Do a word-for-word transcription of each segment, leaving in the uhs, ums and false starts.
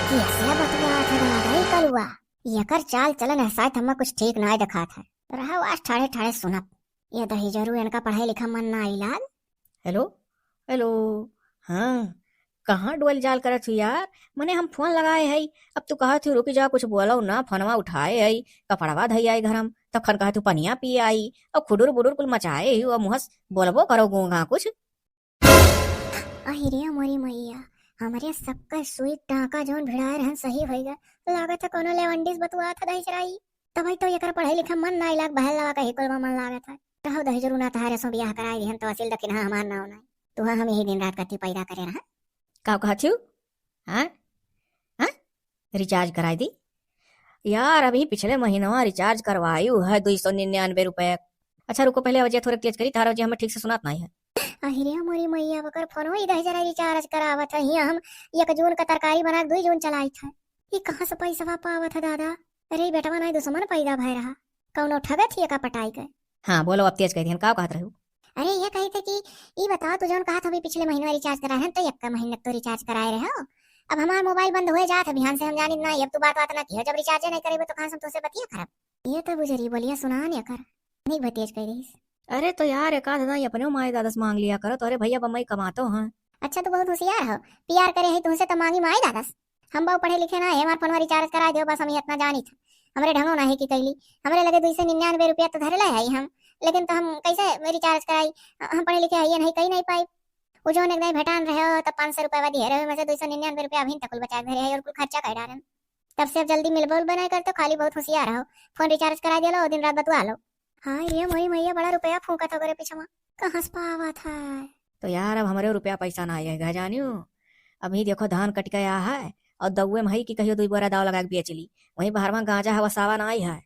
कैसे बतुआत है दादा ई कलुआ? एकर चाल चलन है शायद हमें कुछ ठीक नाय देखात है। रहो आज ठाड़े ठाड़े सुनत। ये दहिजरू इनका पढ़ाई लिखा मन ना आई लाग। हेलो, हेलो, हाँ, कहाँ डोल जाल करत हू यार? मने हम फोन लगाए हई, अब तू कहत हू रुकी जा, कुछ बोलो ना, फोनवा उठाए हई, कपड़वा धई आई घर हम, तखन कहत हू पनिया पिए आई, और खुडुर बुडुर कुल मचाए ही, और मुँहस बोलबो करो गूंगा कुछ। अहि रे मोरी मैया, हमरे सबका सुई टाँका जौन भिड़ाए रहन सही होई गए। लागत है कोनो लेवंडिस बतुआत है दहिजराई। तबही तो एकर पढ़े लिखे मन नाई लाग, बहल लगा कही कुल में मन लागत है। रहो दहिजरू ना तहारे सो बियाह कराई दिहन तो असिल दखिनहा हमार नाव नाई। तुहा हम यही दिन रात कति पैदा करे रहा। का कहत हू? हाँ? हाँ? रिचार्ज कराई दी? यार, अभी पिछले महीनवा रिचार्ज करवायु है दुई सौ निन्यानवे रुपये। अच्छा, रुको, पहले आवाज थोड़ा तेज करी, तारा जी हमें ठीक से सुनात नाई है। अहि रे मोरी मैया, ओकर फोनवा ई दहिजरा रिचार्ज करावत है। हियाँ हम एक जून का तरकारी बना के दुई जून चलाइत है। ई कहाँ से पैसवा पावत है दादा? अरे, ई बेटवा नाई दुश्मन पैदा भय रहा, कौनो ठगत ही एका पटाई के। हाँ, बोलो, अब तेज कह दिहन, का कहत रहू? अरे, ये कही थे कि ई बताओ, तू जौन कहत हबी पिछले महीनवा रिचार्ज कराए हन, तो एक्का महीना तो रिचार्ज कराए रहे हो। अब हमार मोबाइल बंद हुए जात है, बिहान से हम जानित ना, अब तू बात बात ना किहो, जब रिचार्जे नहीं करेबे तो कहाँ से हम तुझसे बतिया करब? ये तो बुझरी बोलिया सुनान एकर। नहीं भतेज कह रहीस। अरे तो यार, एक आध दाई अपने माई दादस मांग लिया करो, तोहरे भैया बम्बई कमातो हैं। अच्छा, तू बहुत होशियार हो, प्यार करे है तुमसे तो मांगी माई दादस। हम बाऊ पढ़े लिखे ना है, हमार फोनवा रिचार्ज करा दियो, बस हम ये इतना जानी था। हमरे ढंगो ना है कि कैली, हमरे लगे दुई सौ निन्यानवे रुपया तो धरे ले आई हम, लेकिन तो हम कैसे रिचार्ज कराई? हम पढ़े लिखे है ये नहीं, कहीं नहीं पाई। वो जौन एक दाई भेटान रहे हो, तब पाँच सौ रुपया दिए रहे, में से दुई सौ निन्यानवे रुपया अभी तक कुल बचा के धरे है और कुल खर्चा कर डारन। तब से अब जल्दी मिलबो उलबो नहीं करते, खाली बहुत होशियार हो, फोन रिचार्ज करा दिया लो, दिन रात बतुआ लो। हाँ रे मोरी मैया, बड़ा रुपया फूंकत हो करे पीछे में, कहाँ से पावत है? तो यार, अब हमरे रुपया पैसा ना आए है, जानियो। अभी देखो, धान कट के आया है और दउए में है कि कहियो दुई बोरा दाव लगा के बेच ली, वहीं बहरवा गांजा हवा सावा ना आई है।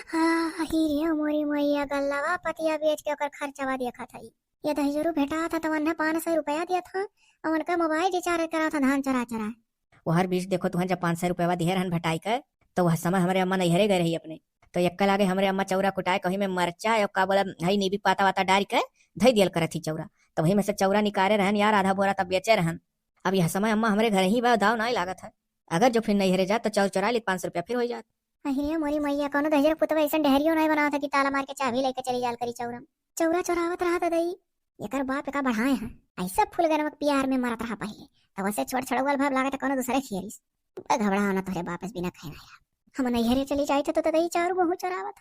हाँ, ही रे मोरी मैया, गल्लावा पतिया बेच के ओकर खर्चवा देखत है। ये दहिजरू भेटा था तो उन्हें पाँच सौ रुपया दिया था और उनका मोबाइल रिचार्ज करा था धान चरा चरा। वो हर बीच देखो, तुहन जब पाँच सौ रुपया दिए रहन भेटाई के, तो वह समय हमरे अम्मा नैहरे गए रही अपने, तो यक्का लागे हमरे अम्मा चौरा कुटाए, कहीं में मरचा और का बोला, हई नीबी पाता वाता डाल के धई दियल करत ही चौरा। तो वही में से चौरा निकारे रहन यार, आधा बोरा तब बेचे रहन। अब यह समय अम्मा हमरे घर ही बा, दाव नाई लागत है। अगर जो फिर नैहरे जात तो चौर चोरा लेत, पाँच सौ रुपया फिर हो जात। अहिरे मोरी मैया, कोनो दहिजर पुतवा ऐसन डहरियो नाई बनावत है कि ताला मार के चाबी लेके चली जाल करी चौरा में। चौरा चोरावत रहा था दई। एकर बाप एका बढ़ाए हैं। ऐसा फूल गनवा के प्यार में मरत रहा पहिले। तब से छोड़ छड़ौल भाव लागत है कोनो दूसरे खियरिस। बे घबरा ना, तोहरे बाप से बिना खाए ना रहा। हम नैहरे चली जाइत तो दई चारू मुँह चोरावत।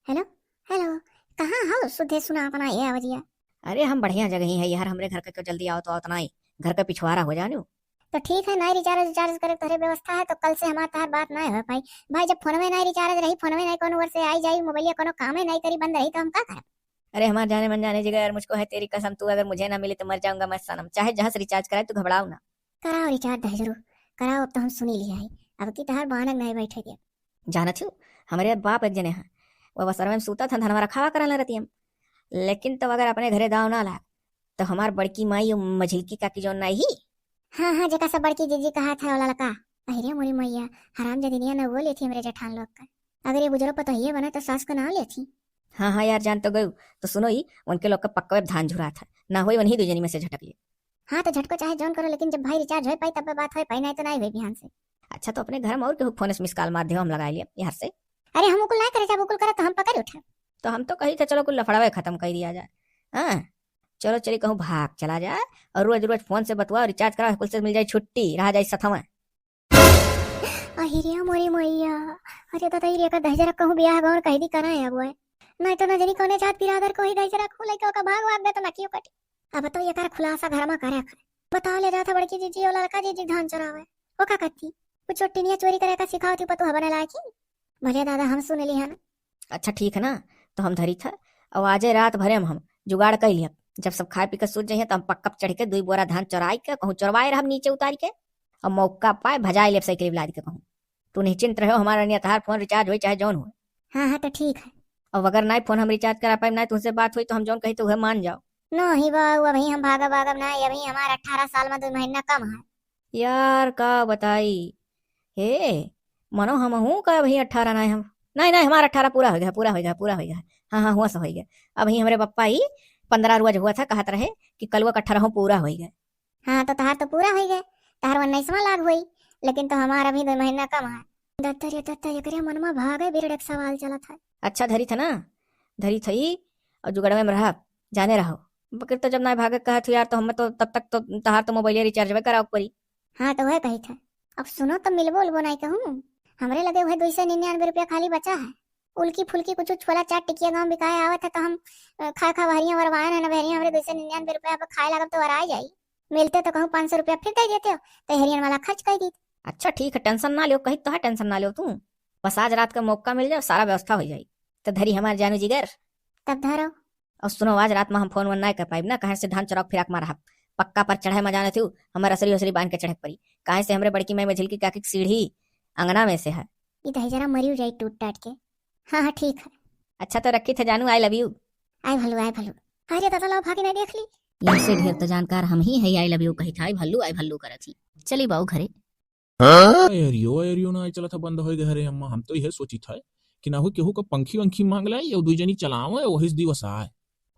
हेलो, हेलो, कहाँ हो सुधे सुना अपना ये आवाजिया? अरे हम बढ़िया जगह ही है यार, हमरे घर के क्यों जल्दी आओ तो आओ तो नाई, घर के पिछवारा हो जानियो। तो ठीक है, नाई रिचार्ज रिचार्ज करे तोहरे व्यवस्था है तो कल से हमार तहार बात नाई हो पाई। भाई जब फोनवे नाई रिचार्ज रही, फोनवे नाई कोनो ओर से आई जाई, मोबाइलिया कोनो कामे नाई करी, बंद रही तो हम का करब? अरे हमार जाने मन जाने जिगर, मुझको है तेरी कसम, तू अगर मुझे ना मिले तो मर जाऊंगा मैं सनम, चाहे जहाँ से रिचार्ज कराए, तू घबराओ ना। कराओ रिचार्ज दहिजरू, कराओ, अब तो हम सुनी लिया है, अब की तहार बानक नाई बैठे दे। जानत हूँ, हमरे बाप एक जने हैं, वो बसरवे में सूता था, धनवा रखावा करन रतियम, लेकिन तब अगर अपने घरे दाव ना लाग, तो हमार बड़की माई, वो मझिलकी काकी जौन नाई ही। हाँ, हाँ, जेका सब बड़की जीजी कहा था, वो ललका। अरे मोरी मैया, हराम जदिनिया न वो लेथी हमरे जेठान लोग का। अगर ये बुजुर्ग पतोहिए बना तो सास को नाव लेथी। हाँ, हाँ यार, जान तो गयू। तो सुनो ही, उनके लोग का पक्का धान झुरा था, ना होई उन्हीं दो जनी में से झटक लिए। हाँ, तो झटको चाहे जौन करो, लेकिन जब भाई रिचार्ज होए पाई तब बात होए पाई, नाई तो नाई होई बिहान से। अच्छा, तो अपने घर में और केहू फोन से मिस कॉल मार दियो, हम लगा लिए यहाँ से। अरे हम उकुल नाई करे, जब उकुल करे तो हम पकड़ उठे। तो हम तो कही थे चलो कुल लफड़ावे खत्म कर दिया जाए। हाँ, चलो चली कहूँ भाग चला जाए और रोज रोज फोन से बतुआ, रिचार्ज करा, कुल से मिल जाए छुट्टी, रहा जाए सथवा। अहिरे मोरी मैया, अरे दादा, ई एकर दहिजरा कहूँ बियाह गौर कह दी करा है अब ओए। नहीं तो न जनी कौने जात बिरादर को ही दहिजरा कहूँ लइका ओका भाग वाग दे तो नकियो कटी। अब तो एकर खुलासा घर में करे खाए। बताओ ले जाता बड़की जीजी और लड़का जीजी धान चरावे। ओका कत्ती? वो चोटिनिया चोरी करे का सिखावती पतोह बने लायकी? भले दादा हम सुन ली हन। अच्छा ठीक है ना, तो हम धरी था। और आजे रात भरे में हम जुगाड़ कर लिया। जब सब खाए पी के सूत जाइए तो हम पक्का चढ़ के दुई बोरा धान चोराई के कहूँ चोरवाए रहब नीचे उतार के। और मौका पाए भजाए लेब साइकिल लाद के कहूँ। तू निश्चिंत रहो, हमारा नियत हार फोन रिचार्ज होई चाहे जौन होई। हाँ, हाँ, तो ठीक है। अब अगर नाई फोन हम रिचार्ज करा पाए, नाई तुमसे बात हुई तो हम जौन कही तो वह मान जाओ। नो ही बाऊ, अभी हम भागब भागब ना, अभी हमार अठारह साल में दो महीना कम है। यार का बताई, हे मनो हमहू का अभी अठारह नाई हम, नाई, नाई, हमार अठारह पूरा हो गया, पूरा हो गया, पूरा हो गया। हाँ, हाँ, हुआ सा हो गया। अभी हमरे पप्पा ही पन्द्रह रोज हुआ था, कहत रहे कि कलुआ का अठारह पूरा हो गया। हाँ, तो तहार तो पूरा हो गए, तहार उन्नीसवाँ लाग हुई। लेकिन तो हमार अभी दो महीना कम है। दत्तर ये दत्तर, एकरे मन में भागे बिरड़े के सवाल चलत है। अच्छा धरी था ना, धरी थई, और जुगड़वे में रहा, जाने रहो। बकर तो जब ना भागे कहत हो यार, तो हमें तो तब तक तो तहार तो मोबाइल रिचार्ज करावे पड़ी। हाँ, तो वह कही था। अब सुनो, तो मिलबो उलबो नहीं कहूँ, हमरे लगे वह दो सौ निन्यानवे रुपया खाली बचा है। उल्की फुल्की कुछ छोला चाट टिकिया गाँव बिकाए आवत है, तो हम, अ, खा खा बहरिया वरवायन है ना, बहरिया हमरे दो सौ निन्यानवे रुपया अब खाए लागब तो वराए जाई। मिलते तो कहूँ पाँच सौ रुपया फिर दे देते हो, तो हेरियन वाला खर्च कर दी। अच्छा ठीक है, टेंशन ना लियो, कही तो है टेंशन ना लियो तू। बस आज रात का मौका मिल जाओ, सारा व्यवस्था हो जाई। तो धरी हमार जानू जिगर। तब धरो। और सुनो, आज रात में हम फोन वोन ना कर पाइब ना, कहे से धान चौराक फिराक मारा हब। पक्का पर चढ़े मजा न थी, हमार रसरी ओसरी बांध के चढ़े के पड़ी। काहे से हमरे बड़की माई मझिलकी काकी की सीढ़ी अंगना में से है। ई दही जरा मरियो जाई टूट टाट के। हाँ, हाँ, ठीक है। अच्छा, तो रखी थे जानू, I love you। आय भल्लू, आय भल्लू। अरे दादा, लाओ भागी नहीं देख ली। इनसे ढेर तो जानकार हम ही है, I love you कही था, आय भल्लू, आय भल्लू करत ही। चली बाऊ घरे। हाँ? अरियो, अरियो ना चलत है, बंद होए गए। अरे अम्मा, हम तो यह सोचित है कि ना हो केहू का पंखी वंखी मांग लाई, और दुई जनी चलावे, वही से दिवस आए।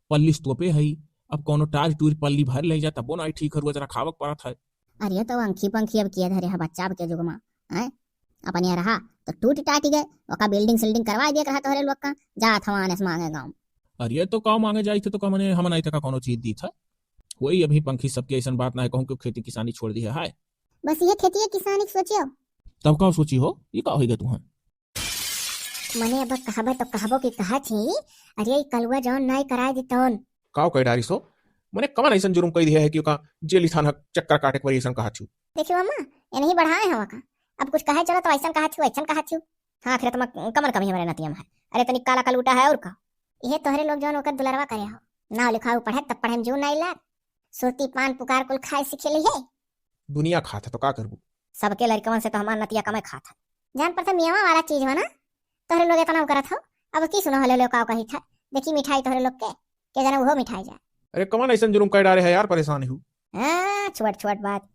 पल्लिस तो पे है, अब कौनो टार टूर पल्ली भर ले जा, तबो ना ठीक हरुआ जरा खावक पड़त है। अरे तो अंखी पंखी अब किया धरे है बच्चा अब के जुग मा, हैं? अपन ये रहा तो टूट टाट गए, ओका building सिल्डिंग करवा दिया रहा तोहरे लोग का, जात हवा आने से मांगे गाँव। अरे तो का मांगे जाई थे तो का मने हम नहीं तका कौनो चीज दी था। वही अभी पंखी सबके ऐसन बात ना है, कहूँ क्यों खेती किसानी छोड़ दी है, हाय। बस ये खेती किसानी के सोचियो। तब का सोची हो, ये का होइगा तुहाँ? मने अब कहबे तो कहबो कि कहा थी, अरे ई कलुआ जौन नाई कराए दी तौन। काव कह डारी सो? मने कमन ऐसन जुर्म कह दिया है कि ओका जेल थाना चक्कर काटे के परी ऐसन कहा थी। देखियो अम्मा, ये नहीं बढ़ाए हवा का। अब कुछ कहे चलो तो ऐसन कहा थी, ऐसन कहा थी। हाँ, आखिर तुम कमन कमी हमारे नतिया में है। अरे तनी काला कलूटा है और का। ये तोहरे लोग जौन ओकर दुलरवा करे हो। नाव लिखाऊ पढ़े तब पढ़े में जून नाई लाग। सुरती पान पुकार कुल खाए सीखे ली है। दुनिया खात है तो का करबू? सबके लड़कवन से तो हमार नतिया कमे खात है। जान पड़ता मियावा वाला चीज बना, तोहरे लोग इतना करत हो। अब की सुनो हले लो का कही था, देखी मिठाई तोहरे लोग के, के जाने वो मिठाई जा। अरे कमन ऐसन जुर्म कर डारे है यार, परेशान हूँ। हाँ, छोट छोट बात।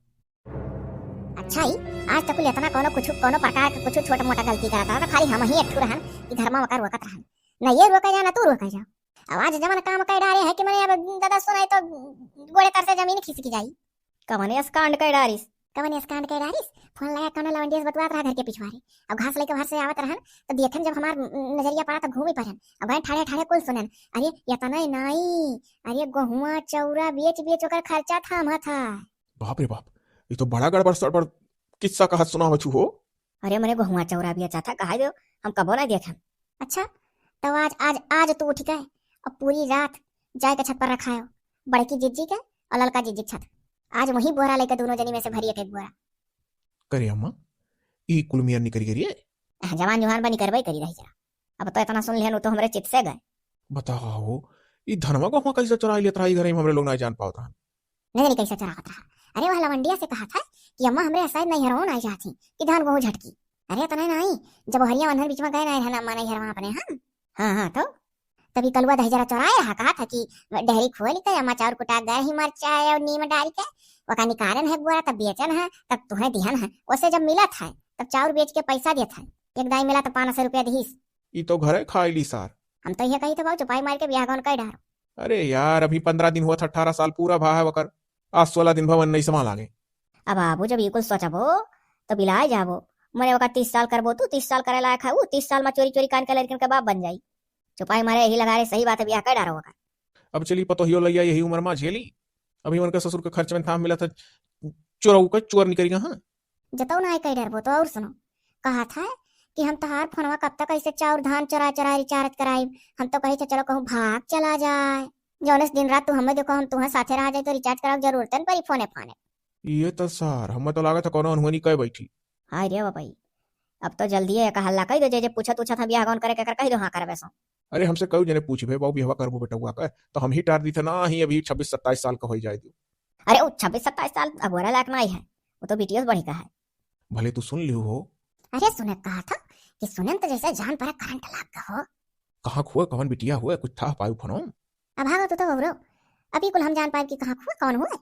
अच्छा ही, आज तक कुल इतना कोनो कुछ, कोनो प्रकार के कुछ छोट मोटा गलती करता है, तो खाली हम ही एक ठो रहन कि घरमा वकर वकत रहन। न ये रोका जा, न तू रोका जा। अब आज जवन काम कर डारे है कि मने अब दादा सुनाई तो गोड़े तर से जमीन खिसकी जाई। कवने स्कांड कर डारिस? कवने स्कांड कर डारिस? फोन लगा कौनो लवंडिया से बतुआत रहा घर के पिछवारे। अब घास लेके बाहर से आवत रहन, तो देखन जब हमार नजरिया पड़ा तो घूमी परन। अब गए ठाड़े ठाड़े कुल सुनन, अरे यतने नाई, अरे गोहुआ चौरा बेच बेच ओकर खर्चा थामा था। बाप रे बाप, ये तो बड़ा गड़बड़ सड़बड़ किस्सा कहा सुनावत हो। अरे मने गोहुआ चौरा बेचा था, कहा दो, हम कबो ना देखन। अच्छा, तो आज, आज, आज तू उठ गए और पूरी रात जाए के छत पर रखायो, बड़की जिज्जी के और ललका जिज्जी के छत। आज वही बोरा लेके दोनों जनी में से भरी एक एक बोरा। करे अम्मा, ई कुल मियाँ निकरी गई रे। आह, जवान जुहान बनी करबे करी रही जरा। अब तो इतना सुन लिहन, वो तो हमरे चित से गए। बताओ, ई धनवा गोहुआ कैसे चुराई लेत रहा ई घरे में, हमरे लोग ना जान पावत रहन। नहीं, नहीं, कैसे चुरावत रहा? अरे वह लवंडिया से कहा था कि अम्मा हमरे शायद नैहरवा ना जात ही कि धान गोहूँ झटकी। अरे इतना नहीं, जब हरिया वन्हर बीच में गए ना रहन अम्मा नैहरवा अपने हम। हाँ, हाँ, तो तभी कलुआ दही जरा चुराए रहा, कहा था कि डेहरी खोल के अम्मा चाउर कुटा गए ही मरचाई और नीम डाल के, ओका निकालन है बोरा, तब बेचन है, तब तुहें दिहन है। ओसे जब मिलत है, तब चाउर बेच के पैसा देत है। एक दाई मिला तो पाँच सौ रुपया दिहिस। ई तो घरे खाई ली सार। हम तो ये कही थे बाबू, चुपाई मार के बियाह गौन कर डारो। अरे यार, अभी पन्द्रह दिन हुआ था, अठारह साल पूरा भा है वकर। आज सोलह दिन भवन नहीं समा लागे। अब बाबू जब ये कुल सोचबो, तो बिलाए जाबो। मने ओका तीस साल करबो तू, तीस साल करे लायक है वो, तीस साल में चोरी चोरी कान के लड़कन के बाप बन जाई। चुपाई मारे यही लगा रे, सही बात है, बियाह कर डारो ओकर। अब चली पतोहियो लैया यही उम्र में झेली। अभी उनका ससुर के खर्च में थाम मिला था, चोरऊ का चोर निकल गया। हाँ, जतौ ना कह डरबो तो और सुनो, कहा था कि हम तहार फोनवा कब तक ऐसे चाउर धान चोरा चोरा रिचार्ज कराई। हम तो कही थे चलो कहूँ भाग चला जाए, जौने से दिन रात तू हमें देखो, हम तुम्हें साथे रह जाए तो रिचार्ज करावे जरूरत न पड़ी फोने फोने। ये तो सार, हमें तो लागत है कोनो अनहोनी कह बैठी। हाय रे बाबा, अब तो जल्दी है, एक हल्ला कह दो, जे जे पूछत उछत हम बियाह कौन करे के कर कह दो, हाँ करबे सो। अरे हमसे कई जने पूछबे, "बाबू बिहवा करबो बेटउआ का?" तो हम ही टार दी थे, "ना ही, अभी छब्बीस सत्ताईस साल का हो जाए दियो।" अरे वो छब्बीस सत्ताईस साल अगोरा लायक ना ही है, वो तो बिटियो से बढ़ी का है। भले तू सुन लियो हो। अरे सुने कहा था कि सुने तो जैसे जान पर करंट लाग गया हो। कहाँ खुए, कौन बिटिया हुए, कुछ था पायु फनो? अब भागो तू तो बबरो, अभी कुल हम जान पाए कि कहाँ खुए कौन हुए।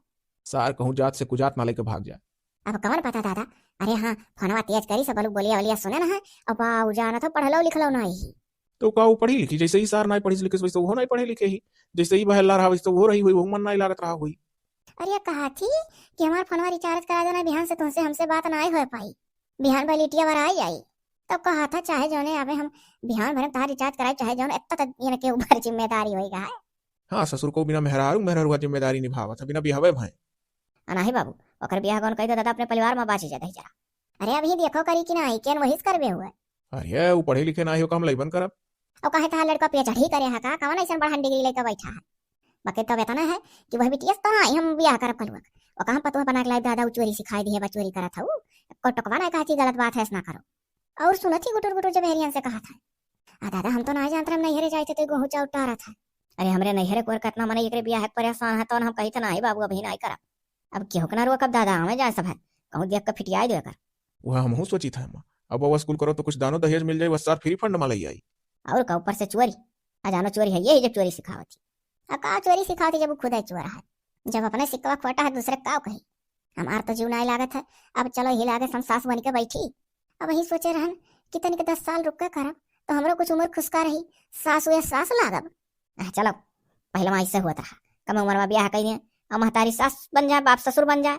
सार कहूँ जात से कुजात ना लेके भाग जाए। अब कवन पता दादा। अरे हाँ, फोनवा तेज करी से बोलू बोलिया वलिया सुने ना है। अब बाऊ जाना तो पढ़लो लिखलो ना ही। तो का वो पढ़ी लिखी? जैसे ही सार नाई पढ़ी लिखी, वैसे वो नाई पढ़े लिखे ही। जैसे ही बहला रहा, वैसे वो रही हुई, वो मन नाई लागत रहा हुई। अरे कहा थी कि हमार फोनवा रिचार्ज करा देना, बिहान से तुमसे हमसे बात नाई हो पाई। बिहान भर लिटिया भर आई आई। तब कहा था, चाहे जौने आवे, हम बिहान भर में तहार रिचार्ज कराई, चाहे जौन, इतना तो इनके ऊपर जिम्मेदारी होई गा है। हाँ, ससुर को बिना मेहरारू, मेहरारू का जिम्मेदारी निभावत है, बिना बिहावे भय। अनाही बाबू, ओकर बियाह गौन कही तो दादा अपने परिवार में बाँची जाता ही जरा। अरे अभी देखो करी कि ना आई, केन वही से करबे हुए। अरे वो पढ़े लिखे ना हो, काम लइबन करब। और कहे तहार लड़का पीएचडी करे है का, कवन ऐसन बड़हन डिग्री लेके बैठा है? बाकी तो इतना है कि वह बिटिया से तो ना आई हम बियाह करब कलुआ। और कहाँ पतोह बना के लाई दादा, उ चोरी सिखाई दी है, बा चोरी करत है उ। को टोकवा ना कहा थी गलत बात है, ऐसा ना करो। और सुनत ही गुटुर गुटुर जब हेरियन से कहा था, आ दादा हम तो ना जानत रहे, हम नैहरे जाए थे तो गोहूँ चाउर टारा था। अरे हमरे नैहरे कोर कितना मने एकरे बियाह के परेशान है, तो हम कही तो ना आई बाबू, अभी ना आई करब। अब केहू के ना रोकब दादा, आवे जाए सब है, कहूँ देख के फिटियाई दे कर। वह हमहू सोची था अम्मा, अब वो स्कूल करो तो कुछ दानो दहेज मिल जाए, वह सार फ्री फंड में लई आई। और का ऊपर से चोरी, आ जानो चोरी है, यही जब चोरी सिखावत ही। आ का चोरी सिखावत ही जब वो खुद है चोर है? जब अपने सिक्कवा खोटा है दूसरे का कही? हमार तो जीव नाई लागत है। अब चलो यही लागे हम सास बन के बैठी। अब यही सोचे रहन कि तनिक दस साल रुक के करब तो हमरो कुछ उम्र खुशका रही, सास हुए सास लागब। आ, चलो, पहले वहाँ इससे हुआ था, कम उम्र में ब्याह कई दिए, अब महतारी सास बन जाए, बाप ससुर बन जाए,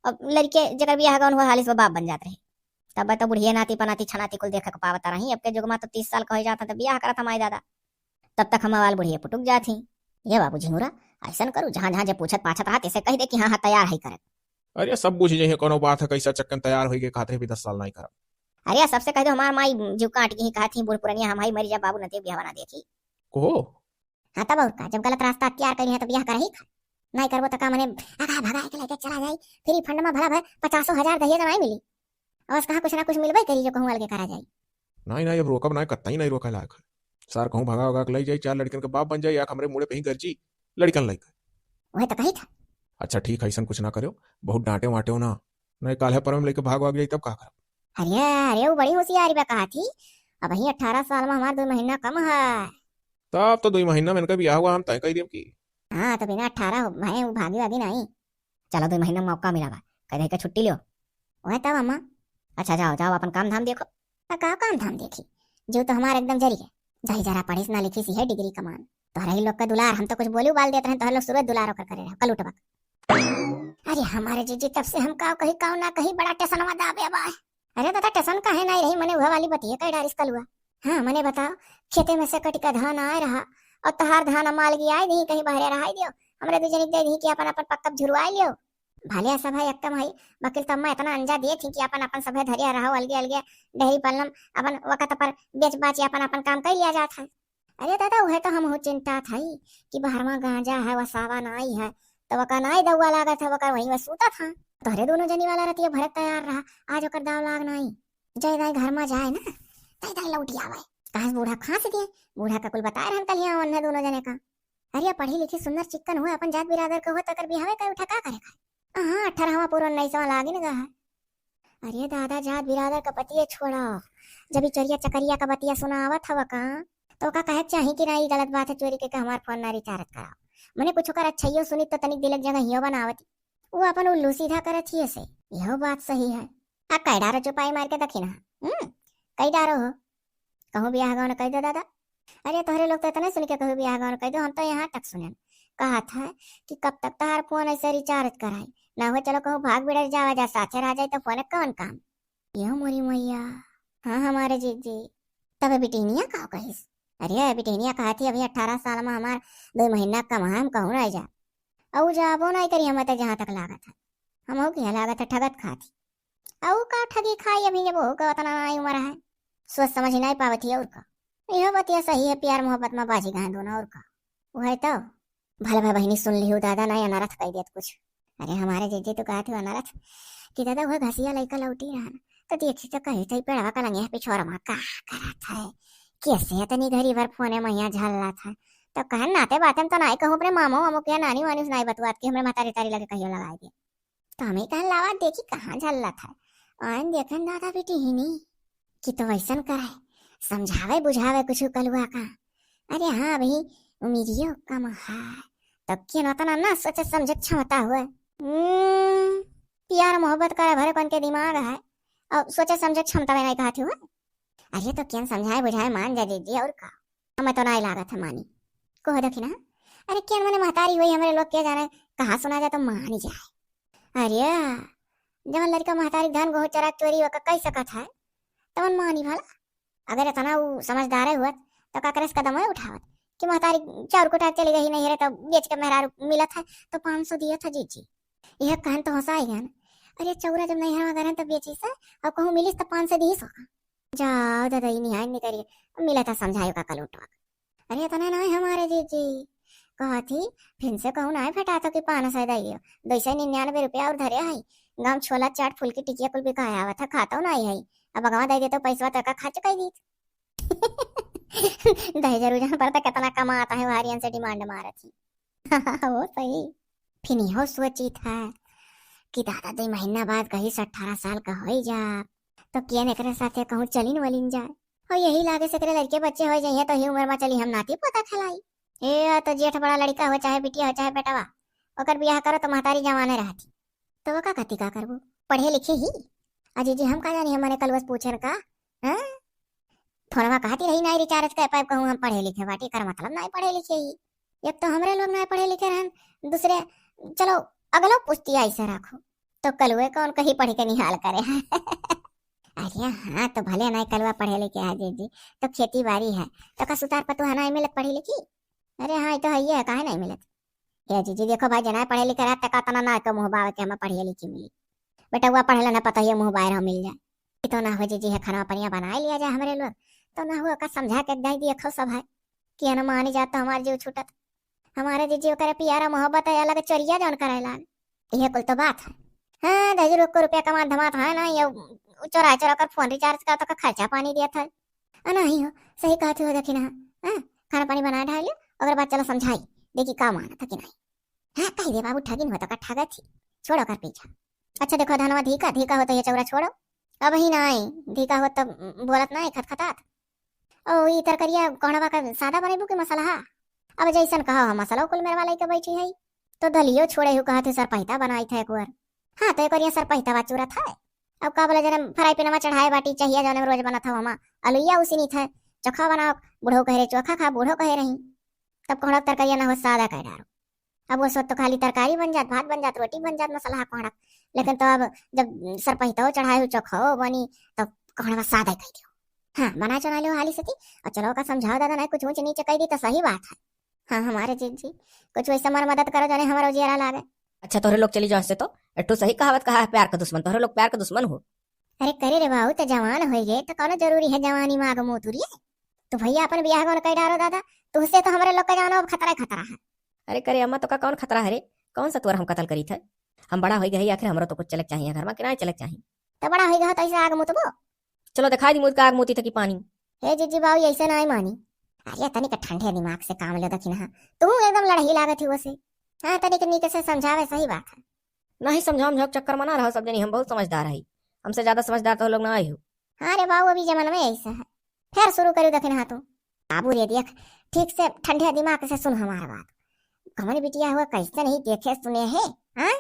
और लड़के जकर ब्याह गौन हुआ हालिस वो बाप बन जात रहे। तब तो बुढ़िए नाती पनाती छनाती कुल देखे के पावत रही। अब के जुग में तो तीस साल का हो जाता तो ब्याह करत हमारे दादा, तब तक हम आवाल बुढ़िए पुटुक जात ही। ये बाबू झिंगुरा, ऐसन करू, जहाँ जहाँ जे पूछत पाछत रहा तेसे कह दे कि हाँ हाँ तैयार है करे। अरे सब बुझ जाइए, कोनो बात है, कैसा चक्कन तैयार होई के खातिर भी दस साल नहीं करब। अरे सबसे कह दो हमार माई जीव काट के ही कहा थी, बूढ़ पुरनिया हम हाई मरी जा बाबू, नते ब्याह ना देखी। को? हाँ तब और का, जब गलत रास्ता अख्तियार करी है तो ब्याह करही का? नहीं करबो तो का मने भगा भगा के लेके चला जाई, फ्री फंड में भला भर पचासों हजार दहेज नहीं मिली। और कहाँ कुछ ना कुछ मिलबे करी जो कहूँ अलगे करा जाई। नहीं नहीं, अब रोकब नहीं, कत्ता ही नहीं रोका लायक है। सार कहूँ भगा भगा के ले जाई, चार लड़कन के बाप बन जाई, या हमरे मुड़े पे ही गर्जी लड़कन लेके। वह तो कही था। अच्छा ठीक है, ऐसन कुछ ना करो, बहुत डांटे वाटे ना, नहीं काल्हे परम लेके भाग भाग जाई तब का करब? अरे अरे, वो बड़ी होशियारी बा कहा थी, अब ही अठारह साल में हमार दो महीना कम है। तब तो दो महीना में इनका ब्याह हुआ, हम तय कर दियब की। हाँ तो बिना अठारह हो- भये वो भागी वागी नहीं। चलो दो महीना मौका मिला बा, कह दे के छुट्टी लियो। वह तब अम्मा। अच्छा जाओ जाओ, अपन काम धाम देखो। तो का काम धाम देखी, जो तो हमार एकदम जरी है। जाई जरा पढ़िस ना लिखिस है डिग्री कमान। तोहरा ही लोग का दुलार, हम तो कुछ बोली उबाल देत रहे, तोहरा लोग शुरू दुलार ओकर करे रहो, कलूट बक। अरे हमारे जीजी, तब से हम काव कही काव ना कही, बड़ा टेसनवा दाबे बा। अरे दादा टेसन काहे ना रही, मने वह वाली बतिया कह डारिस कलुआ। हाँ मने बताओ, खेते में से कट के धान आए रहा और तहार धान माल गियाई दी, कहीं बहरे रहाई दियो, हमरे दू जनी के दे दी कि अपन अपन पक्का झुरवाई लियो। भले सब है एकदम है, वकील तब मैं इतना अंजा दिए थी कि अपन अपन सब है धरिया रहो अलगे अलगे, डेहरी पल्लम अपन वक्त पर बेच बाच अपन अपन काम कर लिया जात है। अरे दादा, उहे तो हमहू चिंता थई कि बहरवा गांजा है, वसावा नाई है, तो वका नाई दउआ लागत है, वका वहीं वह सूतत है। तोहरे दोनों जनी वाला रतिया भरक तैयार रहा, आज ओकर दाव लाग नाई। जय दाई घर में जाए ना, तय दाई लौटी आवे। कहाँ से बूढ़ा फांस दिए, बूढ़ा का कुल बताए रहन कलिया ओन्हे दोनों जने का। अरे पढ़ी लिखी सुंदर चिक्कन हुए, अपन जात बिरादर के हुए, तो कर बिहावे का उठा का करे का? हाँ, अठारहवाँ पूरा उन्नीसवाँ लागिन गा है। अरे दादा, जात बिरादर का पतिये छोड़ा, जब ई चोरिया चकरिया का बतिया सुनावत हवा का, तो का कहे के चाही कि ना, ई गलत बात है, चोरी के, के हमार फोन ना रिचार्ज कराओ। मने कुछ ओकर अच्छाइयो सुनी तो तनिक दिलक जगह हियो बनावती। वो अपन उल्लू सीधा करत ही ऐसे, यह बात सही है। आ कै डारो चुपाई मार के दखिना, हम्म, कै डारो हो। कहूँ बियाह गौन कह दो दादा। अरे तोहरे लोग तो इतना सुन के कहूँ बियाह गौन कह दो, हम तो यहाँ तक सुनन। कहा था कि कब तक तहार फोन ऐसे रिचार्ज कराई, ना हुआ चलो कहूँ भाग बिड़र जावा जा, साथे रह जाए तो फोन कौन काम। यो मोरी मैया, हाँ हमारे जीजी। तब बिटिनिया का कहिस? अरे बिटिनिया कहा थी अभी अठारह साल में हमार दो महीना कमाए हम कहूँ ना जा। अऊ जाबो ना करी हम तो जहाँ तक लागत है। हम हो किया लागत है ठगत खाती। अऊ का ठगी खाई, अभी जब ओहू का उतना नाई उम्र है, सोच समझ ही नाई पावत ही और का। यह बतिया सही है, प्यार मोहब्बत में बाजी गए दोनों और का। वह तो भले भाई बहिनी सुन लिहू दादा, नाई अनरथ कह देत कुछ। अरे हमारे जीजी तो कहत हो अनरथ कि दादा वह घसिया लइका लौटी रहन, तो देखी तो कही थी पेड़वा का लंगिया पिछोर में का करत है, कैसे इतनी घड़ी भर फोने में यहाँ झल्ला था। तो कहन नाते बातें तो नाई कहूँ अपने मामो वामो के नानी वानी सुनाई बतुआत के हमरे महतारी तारी लगे कहियो लगाई दे। तो हमें कहन लावा देखी कहाँ झल्ला था। आइन देखन दादा बेटी ही नहीं कि तो वैसन करे, समझावे बुझावे कुछ कलुआ का। अरे हाँ भाई, उमिरियो कम है, तब के ना तना ना सोचे समझे क्षमता हुए। हम्म, प्यार मोहब्बत करे भरे कौन के दिमाग है, और सोचे समझे क्षमता में नहीं कहती हुए। अरे तो केन समझाए बुझाए मान जा जीजी और का। हमें तो नाई लागत है मानी। को हो देखी ना, अरे केन मने महतारी हुई हमरे लोग के जाने कहाँ सुना जाए तो मान जाए। अरे जवन लड़का महतारी धान गोहूँ चरा चोरी ओका कह सकत है, तवन मानी भला? अगर इतना उ समझदार हुअत, तो का करे से कदम उठावत कि महतारी चाउर कुटार चली गई नहीं रे, तो बेच के मेहरारू मिलत है, तो पाँच सौ दिया था जीजी। यह कहन तो हंसा ही गया ना। अरे चौरा जब नहीं हवा गरन तो बेची से, और कहूँ मिलिस तो पाँच सौ दी सो। जाओ दादा, ई निहाय नहीं करिए, मिला था समझायो का कलूटवा। अरे इतना ना है हमारे जीजी, कहा थी, फिर से कहूँ ना है फटा तो कि पाँच सौ दइयो, दो सौ निन्यानवे रुपया और धरे है। गाँव छोला चाट फुल्की टिकिया कुल बिकाया हुआ था, खातो ना है। अब अगवा दे देते पैसवा तक का खर्च कर दी। दहेज रुझान पर तो कितना कमाता है, हारियन से डिमांड मारत ही। वो सही। फिर इहो सोची था कि दादा दो महीना बाद कहीं से अठारह साल का हो ही जा, तो किया एकरे साथे कहूँ चलिन वलिन जाए। और यही लागे से एकरे लड़के बच्चे हो जाइए तो ही उम्र में चली हम नाती पोता खिलाई। ए तो जेठ बड़ा लड़का हो चाहे बिटिया हो चाहे बेटवा, ओकर बियाह करो तो महतारी जवाने रहती। तो वो का कहती का करबो? पढ़े लिखे ही। अजी जी हम का जानी, हमने कल बस पूछे का। हाँ, फोनवा कहती रही नाई रिचार्ज कर पाइब, कहूँ हम पढ़े लिखे बाटी, कर मतलब नाई पढ़े लिखे ही। एक तो हमरे लोग नाई पढ़े लिखे रहन, दूसरे चलो अगलो पुस्तिया ऐसे रखो, तो कलुए कौन कहीं पढ़ के निहाल करे। अरे हाँ, तो भले नाई कलुआ पढ़े लिखे है जीजी, तो खेती बाड़ी है, तो का सुतार पतुआ नाई मिलत पढ़ी लिखी? अरे हाँ, ये तो है ही है, काहे नाई मिलत? ए जीजी देखो भाई, जना पढ़े लिखे रहत तका तना ना तो मुँह बावे के हमें पढ़े लिखी मिली। बेटउआ पढ़े ला ना पता ये मुँह बाहर हम मिल जाए। कि तो ना हो जीजी है खाना पनिया बनाए लिया जाए हमरे लोग, तो ना हो का समझा के दे दिए खो सब है कि है ना मानी जात तो हमार जीव छूटत। हमारे जीजी ओकरे पियारा मोहब्बत है अलग चोरिया जौन करे लान। ये कुल तो बात है। हाँ, दस रुपये रुपया कमा धमात है ना, ये चोरा चोरा कर फोन रिचार्ज कर तो का खर्चा पानी दिया था। आ नहीं हो, सही कहत हो दखिनहा। हाँ, खाना पानी बनाए ढाल लियो, ओकर बाद चलो समझाई, देखी का मानत है कि नहीं। हाँ, कह दे बाबू, ठगिन हो तो का ठगत ही, छोड़ो कर पीछा। अच्छा देखो धनवा धीका, धीका हो तो ये चौरा छोड़ो। अब ही ना आई, धीका हो तब बोलत ना आई, खतखतात। ओ, ई तरकरिया कोहड़वा का सादा बनेबू के मसलहा? अब जैसन कहो हम मसला कुल मेरवा लइके बैठी है। तो दलियो छोड़े हु कहत है सरपहिता बनाई था एक बार। हाँ, तो एक बार ये सरपहिता बा चूरत है। अब का बोला जने फ्राई पैनवा चढ़ाए बाटी चाहिए जौने में रोज बनत हौ हमा। अलुइया उसिनी था, चोखा बनाओ, बूढ़ो कहे रहे चोखा खा, बूढ़ो कहे रही। तब कोहड़ा तरकरिया ना हो सादा कह डारो। अब वो सो तो खाली तरकारी बन जात, भात बन जात, रोटी बन जात, मसलहा कोहड़ा। लेकिन तो अब जब सरपहितो चढ़ाए हो चोखो बनी, तो कोहड़ा सादा कह दियो। हाँ, बना चुना लियो हाली से थी, और चलो का समझाओ दादा, ना कुछ ऊंच नीचे कह दी तो सही बात है। हाँ, हमारे जीजी, कुछ वैसे मर मदद करो जौने हमारा उजियारा लागे। अच्छा, तोहरे लोग चली जाओ से तो, एट्टू सही कहावत कहा है, प्यार का दुश्मन, तोहरे लोग प्यार का दुश्मन हो। अरे करे रे बाबू, तो जवान हो गए तो कौनो जरूरी है जवानी में आग मुँह तुरिए? तो भैया अपन बियाह कौन कह डारो दादा, तुझसे तो हमारे लोग का जानो अब खतरा ही खतरा है। अरे करे अम्मा, तो का कौन खतरा है रे? कौन सा तोर हम कत्ल करी थे? हम बड़ा हो गए, आखिर हमरो तो कुछ चले के चाहिए घर में कि ना चले के चाहिए? तो बड़ा हो गया तो ऐसे आग मुतबो? चलो दिखाई दी मुझ का आग मुती थकी पानी। हे जीजी बाबू, ऐसे ना मानी। अरे तनिक ठंडे दिमाग से काम ले दखिनहा, तू एकदम लड़ही लागत ही वसे। हाँ, तनिक नीक से समझावे, सही बात है। नहीं समझाओ, हम चक्कर में ना रहो सब जनी, हम बहुत समझदार है, हमसे ज्यादा समझदार तो लोग ना आई हो। हाँ रे बाबू, अभी जमाना में ऐसा है। फिर शुरू करू दखिनहा तू। बाबू रे देख, ठीक से ठंडे दिमाग से सुन हमार बात। कमन बिटिया हुआ कैसे नहीं देखे सुने है, हाँ?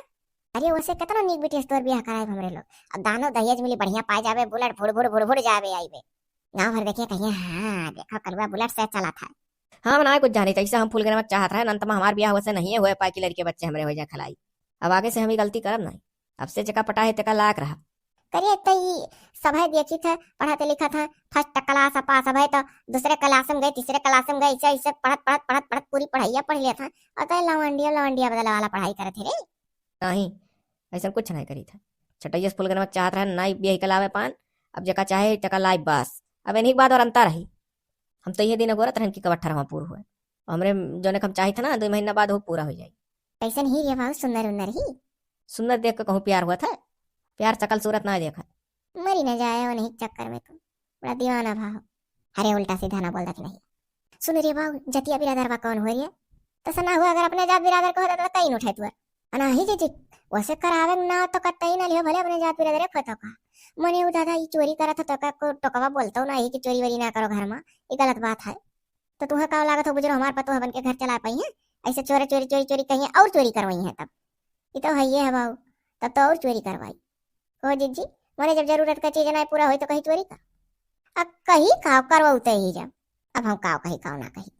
अरे वसे कितना नीक बिटिया से तोर बियाह कराए हमरे लोग। अब दानो दहेज मिली बढ़िया पाए जावे, बुलेट भुड़ भुड़ भुड़ भुड़ जावे आईबे। गाँव भर देखिए कहिए, हाँ देखो कलुआ बुलेट से चला था। हाँ, हम ना कुछ जाने, जैसे हम फूल गिरवा चाहत रहे, अंत में हमार बियाह वसे नहीं हुए पाए कि लड़के बच्चे हमरे हो जाए खलाई। अब आगे से हम ही गलती करब नहीं। अब से जेका पटा है तेका लायक रहा। करिए तो ई सभे देखी थे, पढ़त लिखत है, फर्स्ट क्लास पास है, तो दूसरे क्लास में गए, तीसरे क्लास में गए, ऐसे ऐसे पढ़त पढ़त पढ़त पढ़त पूरी पढ़ाइया पढ़ लिया था। और तो लवंडिया लवंडिया बदले वाला पढ़ाई करे थे रे। नहीं, ऐसा कुछ नहीं करी था। छटैया से फूल गिरवा चाहत रहे, नाई बियाह के लावे पान। अब जेका चाहे तेका लाई बस। अब इन्हीं के बाद और अंतर रही। हम तो ये दिन अगोरत रहन कि कब अठारहवाँ पूर हुए। हमरे जौने के हम चाहित ना, दो महीना बाद वो पूरा हो जाई। कैसन ही रे बाबू, सुंदर उन्नर ही? सुंदर देख के कहूँ प्यार हुआ था, प्यार शकल सूरत ना देखा। मरी न जाए वो नहीं चक्कर में तू, बड़ा दीवाना भा हो। अरे उल्टा सीधा ना बोल दखिनहा। सुन रे बाबू, जतिया बिरादर बा कौन हो रे? तो सना हुआ अगर अपने जात बिरादर को होता तो कहीं उठे तू। अनाही जीजी, वसे करावे ना तो कतई ना लियो, भले अपने जात बिरादर खोतो का। मने उ दादा ई चोरी करत हो तो का को टोकवा बोलतो ना ही कि चोरी वोरी ना करो घर में, ई गलत बात है। तो तुहे का लागत हो बुजरो हमार पतोह बन के घर चला पाई है? ऐसे चोरी चोरी चोरी चोरी कहिए और चोरी करवाई है तब। ई तो है ये है बाबू, तब तो और चोरी करवाई। कहो जीजी, मने जब जरूरत का चीज ना पूरा होई तो कहीं चोरी कर। अब कहीं काव करवाऊ तय ही जब। अब हम काव कही काव ना कही।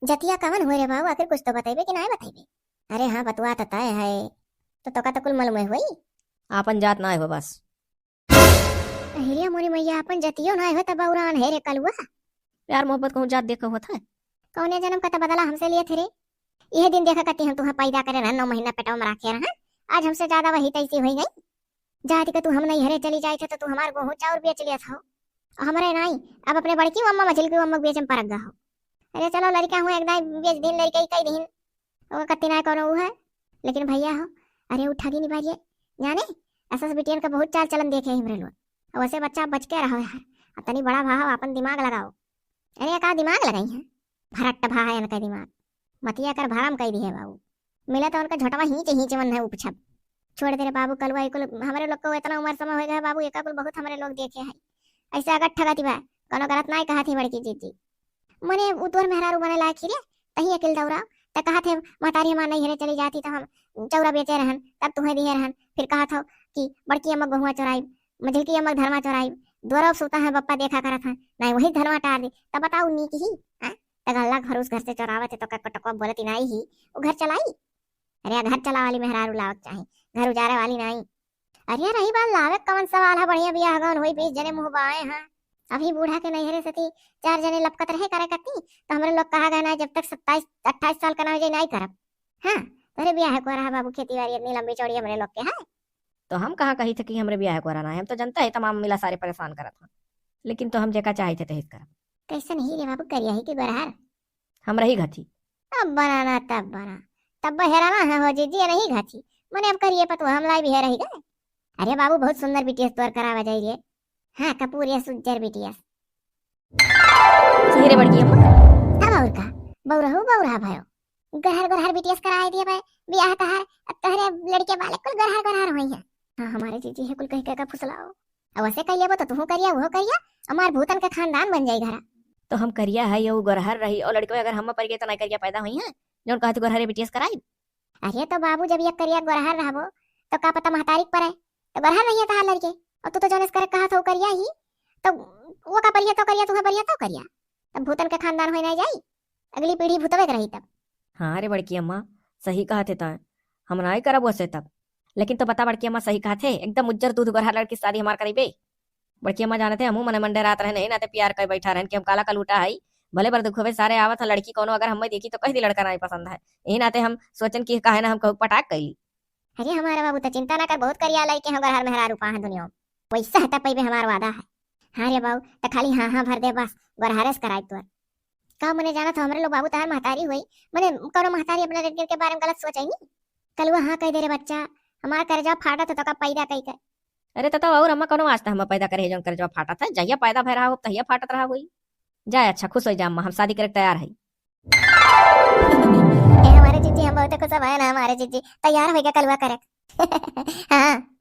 जतिया कवन हुए रे बाबू, आखिर कुछ तो बतेबे कि ना बतेबे? अरे हाँ, बतवा तो तय है। तो तोका तो कुल मालूम है हुई। आपन जात नाहीं हो बस। अहिरे मोरी मैया, आपन जतियो नाहीं हो तब बउरान है रे कलुआ। प्यार मोहब्बत कहूँ जात देख होत है? कौने जनम का त बदला हमसे लिए थे रे? इहे दिन देखा कती हम तुहा पैदा करे रहन, नौ महीना पेटवा में राखे रहन, आज हमसे ज्यादा वही तैसी होई गई। जाति का तू हम नैहरे चली जाए थे तो तू हमार गोहूँ चाउर बेच लिया था। हमरे नाई, अब अपने बड़की अम्मा मझिलकी अम्मा के बेच में परक गा हो। अरे चलो लड़का हूँ एक दाई बेच दिन लड़का ही कई दिन, ओका कत्ती नाई कोनो ऊ है। लेकिन भैया हो, अरे उ ठगी निबारिए, जाने, ऐसा बिटियन का बहुत चाल चलन देखे हैं हमरे लोग। अब वैसे बच्चा बच के रहो यार, अब तनी बड़ा भाव अपन दिमाग लगाओ। अरे का दिमाग लगाई है, भरट भा है इनका दिमाग। मतिया कर भरम कई दिए बाबू। मिला तो उनका झोटवा हींच हींच मन है उपछब। छोड़ दे रे बाबू, कलुआ ई कुल हमरे लोग को इतना उम्र समय हो गया है बाबू, एका कुल बहुत हमरे लोग देखे हैं। ऐसे अगर ठगती बा, कोनो गलत नाई कहा थी बड़की जीजी। मने उ तोर मेहरारू बने लायक ही रे, तही अकिल दौरा। त कहा थे महतारी हमार नैहरे चली जाती तो हम चौरा बेचे रहन, तब तुम्हें दिए रहन। फिर कहा था कि बड़की अम्मा गोहुआ चोराई, मझिलकी अम्मा धर्मा चोराई, दोरो सुता है बप्पा देखा करत है, नाई वही धर्मा टार दी। तब बताओ नीक ही, हैं? त गल्ला घर उस घर से चोरावत है तो का कटकवा बोलत ही नाई ही, वो घर चलाई? अरे, घर चला वाली मेहरारू लावक चाही, घर उजारे वाली नाई। अरे, रही बात लावे क कवन सवाल है, बढ़िया बियाह गौन होई, बीस जने मुँह बाए हैं। अभी बूढ़ा के नैहरे से थी, चार जने लपकत रहे करे करती, तो हमरे लोग कहा गए ना, जब तक सत्ताईस अट्ठाईस साल का ना हो जाए, नाई करब। हाँ, तोरे बियाह को रहा बाबू, खेती बाड़ी इतनी लंबी चौड़ी हमरे लोग के है। तो हम कहाँ कही थे कि हमरे बियाह को रहा ना है, हम तो जनता है तमाम मिला सारे परेशान करत हैं, लेकिन तो हम जेका चाहे थे तहित करब। कैसन ही रे बाबू, करिया ही कि गोरहर? हम रही घथी। अब बनाना तब बना, तब बहेराना है हो जीजी, नहीं घथी। मने अब करिए पतुआ हम लाई भी है रही गए। अरे बाबू, बहुत सुंदर बीटीएस तोर करावा जाई रे। हाँ, कपूर या सुज्जर बीटीएस। सही रे बड़की अम्मा। तब और का, बौरहू बौरहा भयो। गरहर गरहर बीटीएस कराए दिए भाई, बियाह तहार, अब तोहरे लड़के वाले कुल गरहर गरहर होई हैं। हाँ, हमारे जीजी है कुल कह कह का फुसलाओ। अब वैसे कह लेबो तो तुहू करिया, उहो करिया, हमार भूतन के खानदान बन जाई घरा। तो हम करिया है, ये गरहर रही, और लड़के अगर हम पर गए तो नहीं करिया पैदा होई हैं, जौन कहत गरहरे बीटीएस कराई। अरे तो बाबू, जब ये करिया गरहर रहबो, तो का पता महतारी के परे, तो गरहर रहिए तहार लड़के। और तू तो जौन इस करे कहा था, वो करिया ही, तो वो का परिया तो करिया, तुम्हें परिया तो करिया, तब भूतन के खानदान होई नहीं जाई, अगली पीढ़ी भूतवे के रही तब। हाँ रे बड़की अम्मा, सही कहत है तय, हम नाई करब वैसे तब। लेकिन तो बता बड़की अम्मा, सही कहत है, एकदम उज्जर दूध गोरहा लड़की से शादी हमार करीबे। बड़की अम्मा जानत है, हमहू मने मंडे रात रहन, यही नाते प्यार कर बैठा रहन कि हम काला कलूटा हई, भले बर दुख होवे, सारे आवत है लड़की कोनो, अगर हमें देखी तो कह दी लड़का नाई पसंद है, यही नाते हम सोचन कि काहे ना हम कहू पटाक कैली। अरे हमारे बाबू, तो चिंता ना कर, बहुत करिया लड़के हैं गोरहर मेहरारू पा है दुनिया में, वैसा हटा पैबे हमार वादा है। हाँ रे बाबू, तो खाली हाँ हाँ भर दे बस, गोरहरे से कराई तोर। का मने जानत हो, हमरे लोग बाबू तहार महतारी हुई, मने कोनो महतारी अपने लड़के के बारे में गलत सोचे नहीं। कलुआ हाँ कह दे रे बच्चा, हमार करेजा फाटत हो तो का पैदा कई के। अरे तता और अम्मा कोनो वास्ता हम पैदा करे है जौन करेजा फाटत है, जहिया पैदा भय रहा हो तहिया फाटत रहा होई। जाए अच्छा, खुश हो जा अम्मा, हम शादी करे के तैयार है। ए हमारे जीजी, हम बहुत खुश है ना हमारे जीजी, तैयार हो गया कलुआ करे। हाँ।